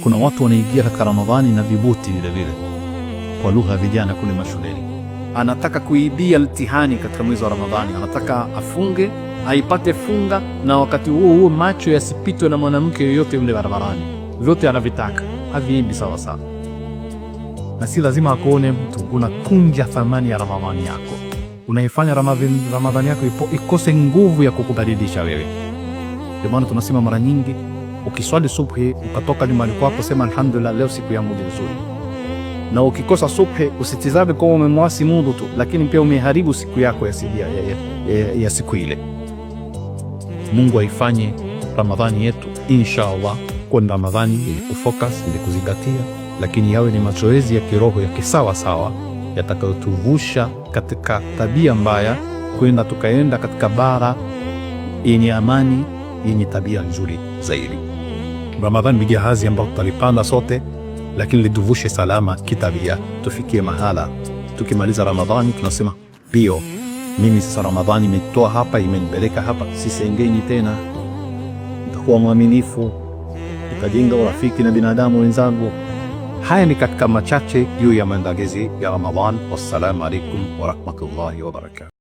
Kuna watu wanaingia katika Ramadhani na vibuti vile vile, kwa lugha ya vijana kule mashuleni. Anataka kuibia mtihani katika mwezi wa Ramadhani, anataka afunge aipate funga, na wakati huo huo macho yasipitwe na mwanamke yoyote yule barabarani. Vyote anavitaka, haviendi sawa sawa, na si lazima akuone mtu. Unakunja thamani ya Ramadhani yako, unaifanya Ramadhani yako ikose nguvu ya kukubadilisha wewe. Ndio maana tunasema mara nyingi, ukiswali subhi ukatoka nyumbani kwako, sema alhamdulillah, leo siku yangu ni nzuri. Na ukikosa subhi usitizame kwa umemwasi Mungu tu, lakini pia umeharibu siku yako ya siku ile. Mungu aifanye Ramadhani yetu insha Allah kuwa ni Ramadhani ili kufocus, ili kuzingatia, lakini yawe ni mazoezi ya kiroho ya kisawa sawa yatakayotuvusha katika tabia mbaya kwenda tukaenda katika bara yenye amani yenye tabia nzuri zaidi. Ramadhani ni jahazi ambayo tutalipanda sote, lakini lituvushe salama kitabia, tufikie mahala tukimaliza Ramadhani tunasema ndio, mimi sasa Ramadhani imenitoa hapa, imenipeleka hapa, sisengenyi tena, nitakuwa mwaminifu, nitajenga urafiki na binadamu wenzangu. Haya ni katika machache juu ya maandalizi ya Ramadhan. Wassalamu alaikum warahmatullahi wabarakatuh.